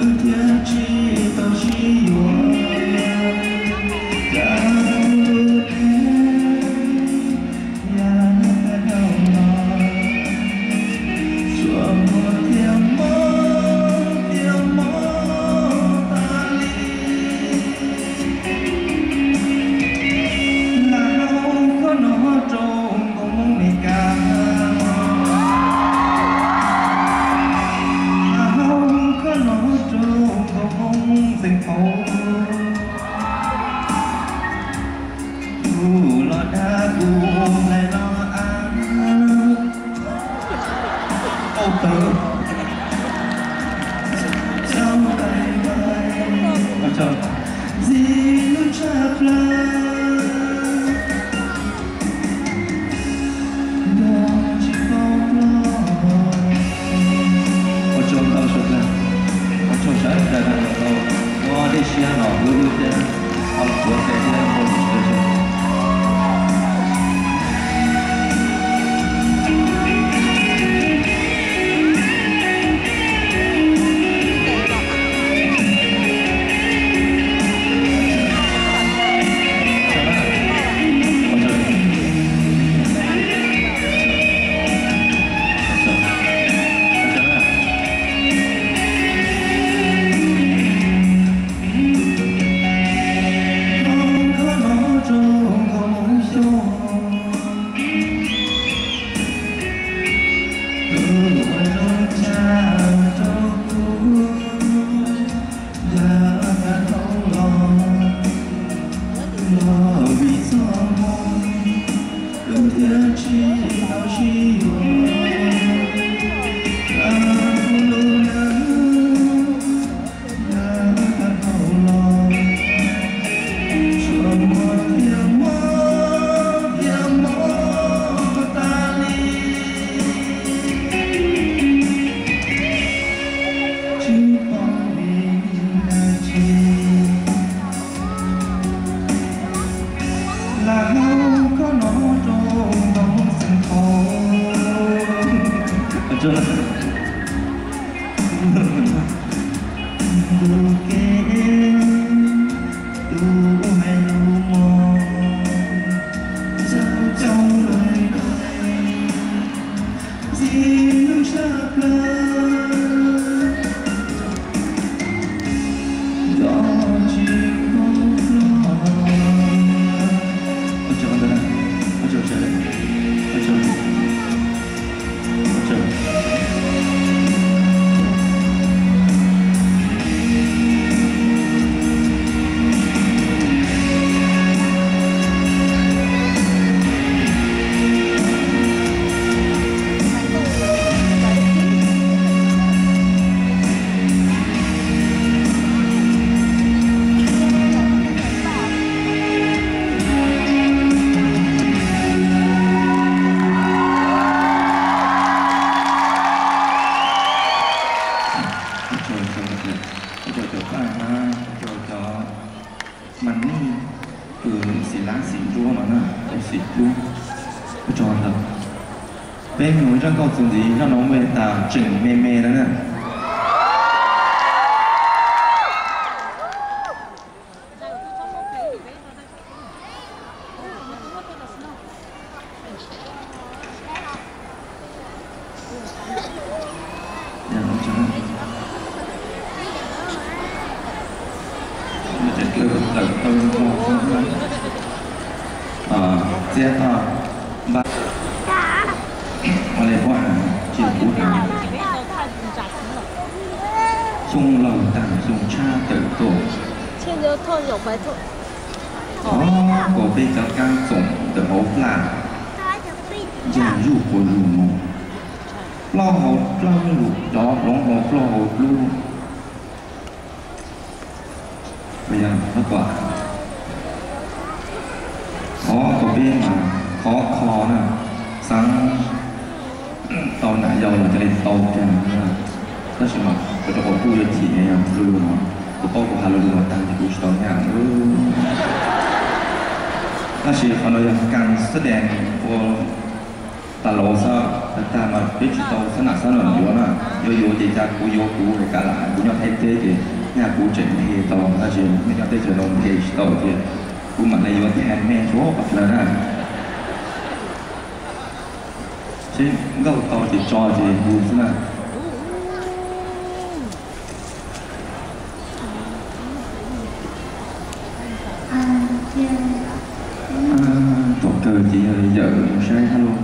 Thiab tsis tau sib yuav, cas kuv lub neej yam tag dhau los, tsuas muaj thiab mob thiab mob tas li. Lam hau khob no rau nkauj Hmoob Mes Kas, lam hau khob no rau nkauj Hmoob Xeev Phau. Kuv los dag kuv hlais los av, au tawv, txaus tais vais, ntxim hlub tshaj plaws. Yog tsis paub los, ua tsaug ntau suav dlawg, ua tsaug sawv daws tau muaj dej siab los hlub hlub thiab, ua los puav tes thiab ua lus sawv daws. Yog tag dhau los, los vim txoj hmoo, kuv thiaj tsis tau sib yuav. Kuv lub neej yog tag dhau los, tsuas muaj thiab mob thiab mob tas li. Tsis paub vim dab tsi, lam hau khob no rau nkauj Hmoob Xeev Phau. Tus kev, tus hais lus mos, txaus coob lawm, ntxim hlub tshaj plaws. Yog tsis paub los, ua tsaug ntau, ua tsaug sawv daws, ua tsaug. Ua tsaug cov paj hab, ua tsaug cov mas nij, kws xim lab xim nruab no na, cov xim dlub, ua tsaug lawm. Peb mus zaj nkauj txuas ntxiv, zaj no muaj tas tseem me me na na. Txiab toj npab, ua le puab has tsis pub has. Xyoo laug taag xyoo tshab tawm tuaj, thov kom peb cov kaab txoom ntawm hauv plag ncaag zuj puas lug moog, plaub hau plaub lug, cov hloov hau plaub hau dlub. Thov kom peb mas khov kho na, xaav tau nam yau los ca le tau kag na. Tab sis mas kuv rau qhov kuj yuav chim nyog lug no, kuv paub kuv has lug lug taag ces kuv tsis tau nyaj. Tab sis qhov no yog kaag xab dees ua Tag los xwb, tag tag mas peb tsis tau xab nam xab noos yuav na. Yuav yuav ces cas kuv yuav kuv kav lam, kuv nyob Thaib teb ces nyaj kuv tseem nqe tau, tab sis nej nyob teb chaws no nqe tsis tau ces kuv mam li yuav tag nej suav qhov chaw na. Seb nkauj tau ces tso ces hu xwb na. Pom kawg ces yog yawm mus saib hab lauj.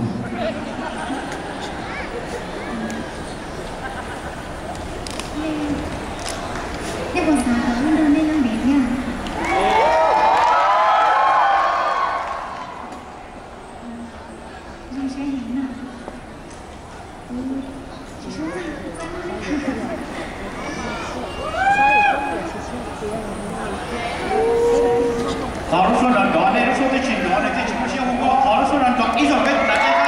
Nej puas xav kom wb nrog nej nyob ntev thiab? Zoo siab heev na. Thov lub suab nrov nrov, nej lub suab twb tsis nrov nej thiaj tsis muaj siab hu nkauj. Thov lub suab nrov nrov ib zaug peb tus nas dej na.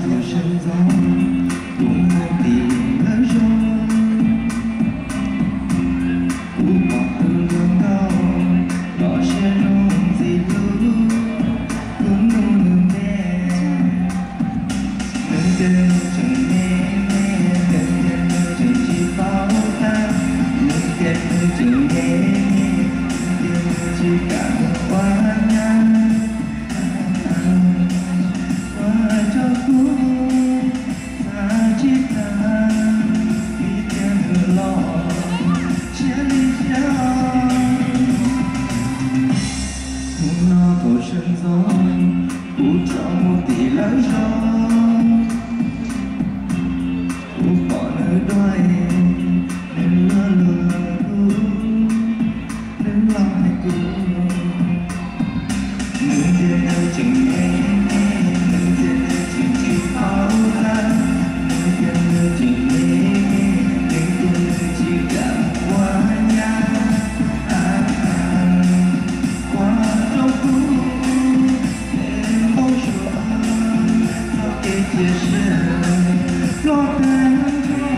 Tus sawv ntxov kuv mus tim lawv zos, kuv pom tus hluas nkauj los siab zoo ntxim hlub, kuv nug nws npe, nws tias nws tseem me me, nws tias nws tseem tsis paub tab, nws tias nws tseem me me, nws tias nws tsis kam mus ua nyab. Ua rau kuv xav tsis tag, vim tias nws los siab li siab. Hnub no thaum sawv ntxov kuv rov mus tim lawv zos, kuv pom nws dua, nws luag luag kuv, nws los hais kuv. Nws tias nws tseem me me, nws tias nws tseem tsis paub tab, nws tias nws tseem me me, nws tias nws tsis kam ua nyab. Ua rau kuv npau suav txoj kev cia siab ploj tag nrho.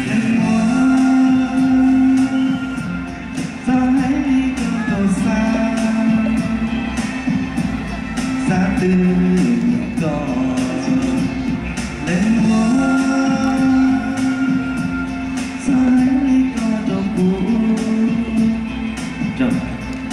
Leej muam, txhob hais li ko rau Xab, Xab twb nyiam koj. Leej muam,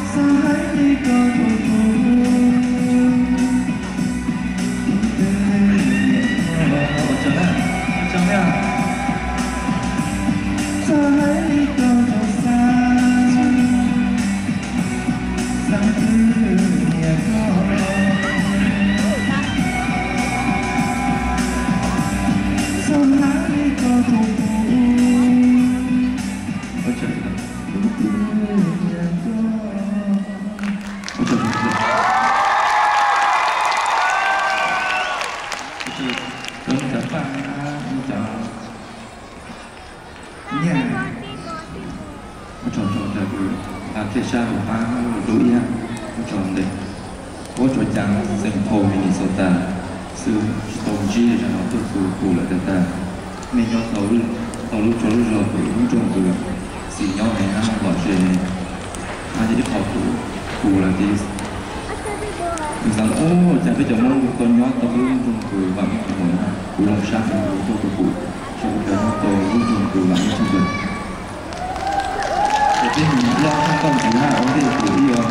txhob hais li ko rau kuv. Muab tso tso rau kws nqa kiag sab hauv qab rau ib yam, muab tso ntawm huab cua cas Saint Paul Minnesota xwb, tsis tau ntsib zaj no tuaj txug kuv lawm tag tag. Mej nyob tau lub tsua lub zog kuv lub nroog kuv xis nyob ne, nab moog lom zem ne, no yog ib qho kuv, kuv lawm ces kuv xaav ua cas peb cov Moob tau nyob tau lub nroog kuv vam meej tshaj plaws na, kuv zoo sab heev kuv tuaj kuv saib peb cov nyob tau lub nroog kuv vam meej tshaj plaws. Ces peb mus nyob sab toj ntxiv hab ua ntej kuv ib yam,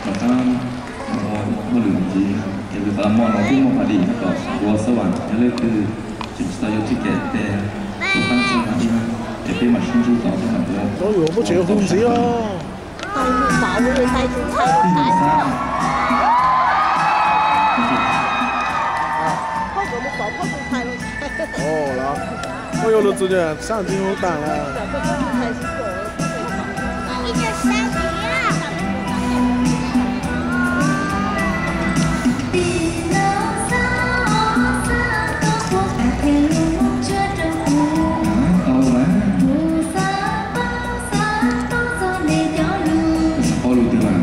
rov qab mus ua hauj lwm ntxiv. Ces lwm qhov mov no twb muaj pha dim nyob tom npua xab vam, yog leej twg tseem tsis tau yuav ticket ces rov qab txog no ib yam, ces peb mam sib ntsib tod peb mam ua. Tau yuav muab tsev hu ntxiv os. Koj yuav lug txug sab ntxiv hu taag lawm. Tau lawm. Xav paub lus twg lawm?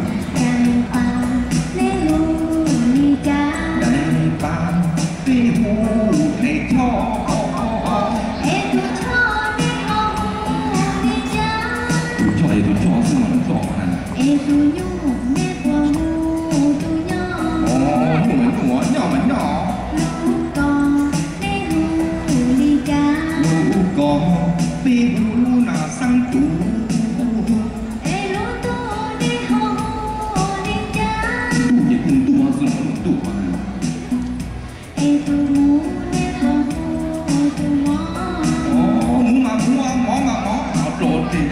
Daim paj, peb hu daim choj. Tus choj es tus choj xwb mas lub choj na. Nyuj mas nyuj, nyob mas nyob. Lub koj, peb hu lub nas xeeb tus. Ntuj ces kuj ntuj xwb no, lub ntuj. Muv mas muv, mov mas mov, los rau tes.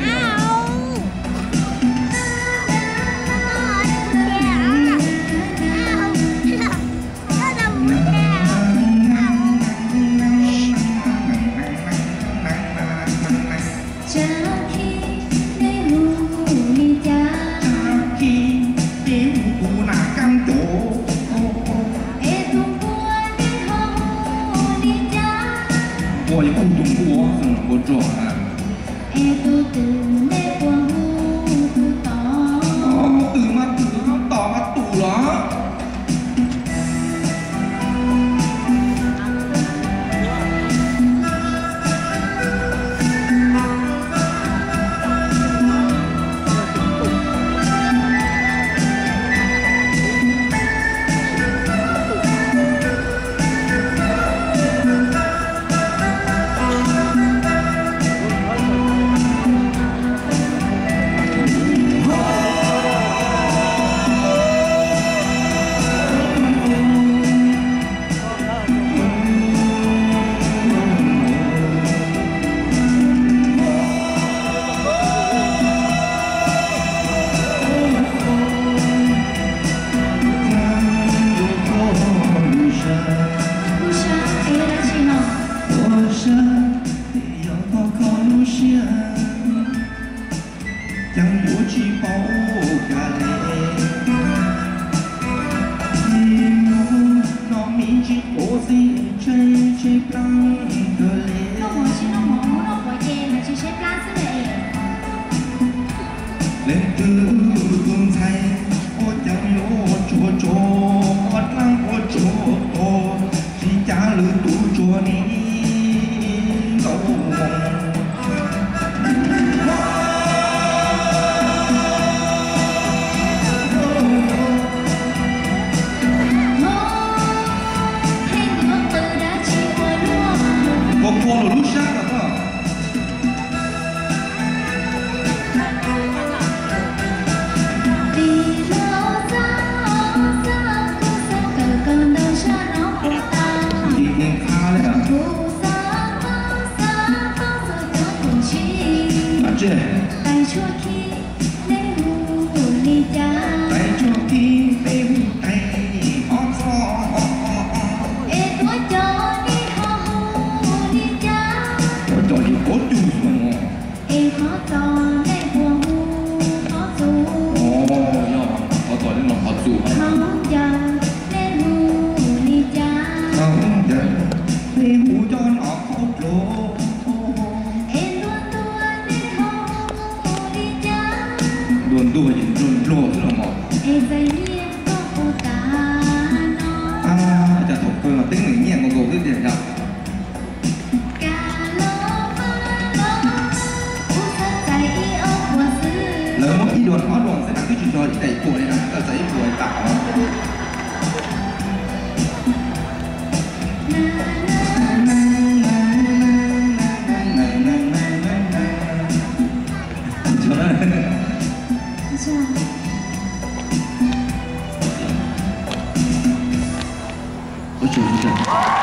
Tsab khib, peb hu kuv nas kaab ncuav. Es tus npua, npua yog kuj tus npua, npua rog na. Es tus twm, nej puas hu tus tod? Twm mas twm, tus tod mas tus los. Lub sab, es yog dab tsi no? Ua sab, yog koj lub siab, cas yuav tsis paub ua cas li. Txij hnub no me ntsis quav xwb, tshaib tshaib plab kawg li. Leej twg tus ntxhais, ua cas yuav tsuag tsuag, ua dlaab ua tsuag tog, tsis cav lwm tus tsuag ni ntau. Ua kua lug lub sab los koj. Ntxim ntxim qha li. Mas tseg. Tais tshuaj khib peb hu tais hov txog. Hov txog li qhov txug. Yog hov txog li no qhov txug. Hov ncaws, peb hu cov no qhov dluav. Nplog xwb los mog. Es txais nyiaj koj puas kam no? Cas thaum kawg los teeb meem nyiaj nkaus nkaus xwb tiag yog. Lawv muab ib duas ob duas xwb mas twb tsis txog daim puas li na, koj txais ib puas tas os. Ua tsaug, ua tsaug.